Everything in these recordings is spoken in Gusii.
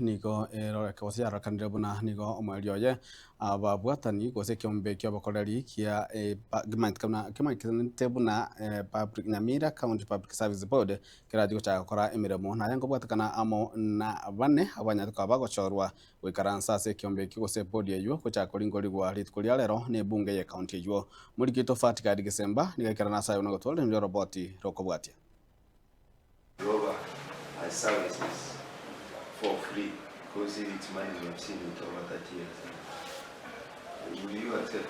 nigo eroreke gose yarorekanire buna nigo omoerio oye ababwatani gose ekeombe ki'obokoreri kia kemanyekanete buna public Nyamira County Public Service Board kerachie gochaka gokora emeremo. Naye nkobwatekana amo na bane abanyarete koba bagochorwa goikaransa ase ekeombe ekio gose ebodi eywo gochaka koringorigwa rituko ria rero na ebunge ye county eywo. Moriki oito Fatgard Gesemba nigo aikerana ase aywo na gotwarereria oroboti rokobwatia. Over as services for free because if it's money we have seen it over 30 years now. Will you accept?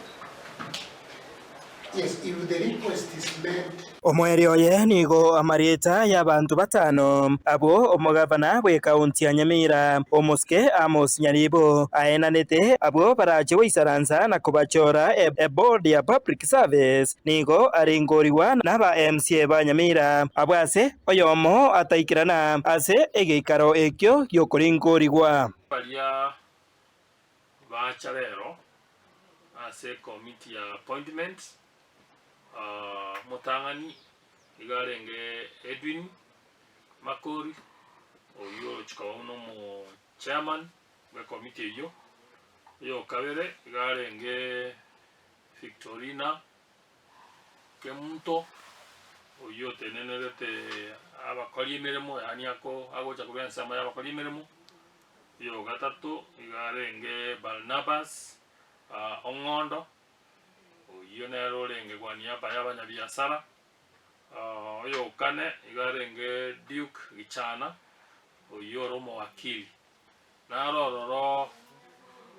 Yes, if the request is made. Omoerio oye nigo amarieta y'abanto batano, abwo omogavana bw'ekaunti ya Nyamira, omosike Amos Nyaribo, aenanete abwo barache goisaransa na kobachora eboard ya Public Service. Nigo arengorigwa naba MCA ba Nyamira, abwo ase oyomo ataikerana ase egeikaro ekio gi'okoringorigwa. Baria bacha rero ase ecommittee ya appointment, omotang'ani nigo arenge Edwin Makori, oyio orochia koba buna omo chairman bwe ecommittee eyio. Oyokabere iga arenge Victorina Kemunto, oyio otenenerete abakori emeremo yaani ako agocha korwa ensemo y'abakori emeremo. Oyogatato iga arenge Barnabas Ong'ondo, oyio nere orenge kwa niaba y'abanyabiasara. Oyokane iga arenge Duke Gichana, oyio ore omowakili. Naro ororo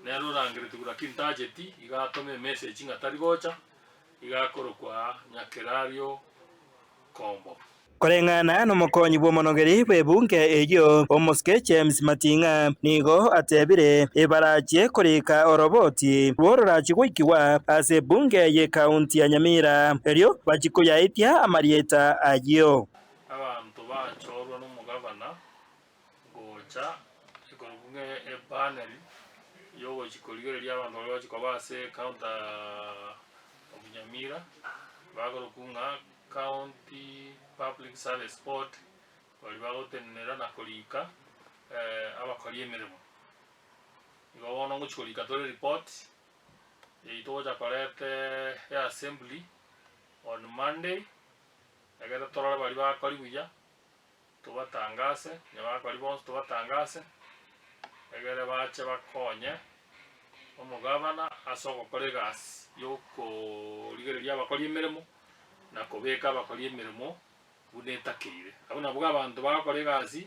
nere orangeretigwe lakini tacheti, iga atoma emessage ng'a tari gocha, iga akorokwa Nyakerario Kombo. Koreng'ana nomokonyi bw'omonogeri bw'ebunge eyio, omosike James Mating'a, nigo atebire ebarachie korika oroboti rw'ororachie goikigwa ase ebunge y'ekaunti ya Nyamira erio bachie koyaetia amarieta ayio. Abanto bachorwa nomogavana gocha ekorokwa ng'a epanel yogochia korigereria abanto baria bagochia koba ase ecounty of Nyamira, bakorokwa ng'a County Public Service Board, baria bagotenenera na korika abakori emeremo. Igo bono ngochia korika tore report, eyio togocha koreta eassembly on Monday, egere torore baria bakori buya. Tobatangase, onye bakori bonsi tobatangase, egere bache bakonye omogabana ase ogokora egasi y'okorigereria abakori emeremo, na kobeka abakori emeremo buna etakeire. Abwo nabwo abanto bagokora egasi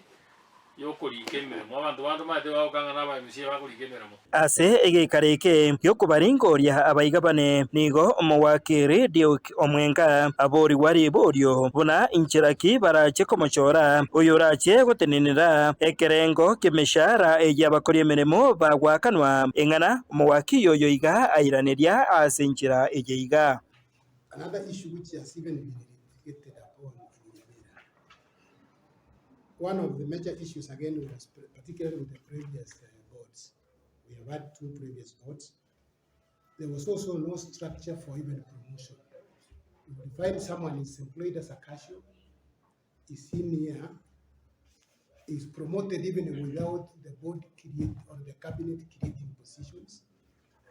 y'okorika emeremo. Abanto bande omanyete bagokang'ana na aba MCA bakorika emeremo. Ase egeikaro eke gi'okobaringoria abaiga bane, nigo omowakiri Duke Omwenga aborigwa riborio buna inchera ki barache komochora oyorache gotenenera ekerengo ki'emeshahara eyio abakori emeremo bagoakanwa, ing'ana omowakiri oyo iga airaneria ase enchera eye iga. Another issue which has even been litigated upon in Nyamira. One of the major issues again was particularly with the previous uh, boards. We have had two previous boards. There was also no structure for even promotion. You would find someone is employed as a cashier, is senior, is promoted even without the board create or the cabinet creating positions,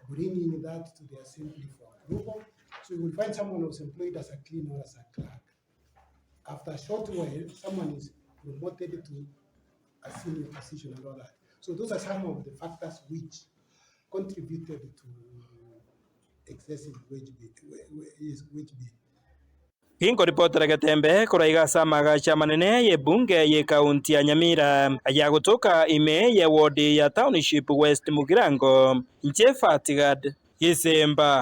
bringing that to the assembly for approval. So you will find someone who's employed as a cleaner or as a clerk. After a short while, someone is promoted to a senior position and all that. So those are some of the factors which contributed to excessive wage bill. Wage bill. Ginkoripotera Getembe korwa iga ase amagacho amanene y'ebunge y'ekaunti ya Nyamira ayagotoka ime ye ward ya Township West Mugirango, inche Fatigad Gisimba.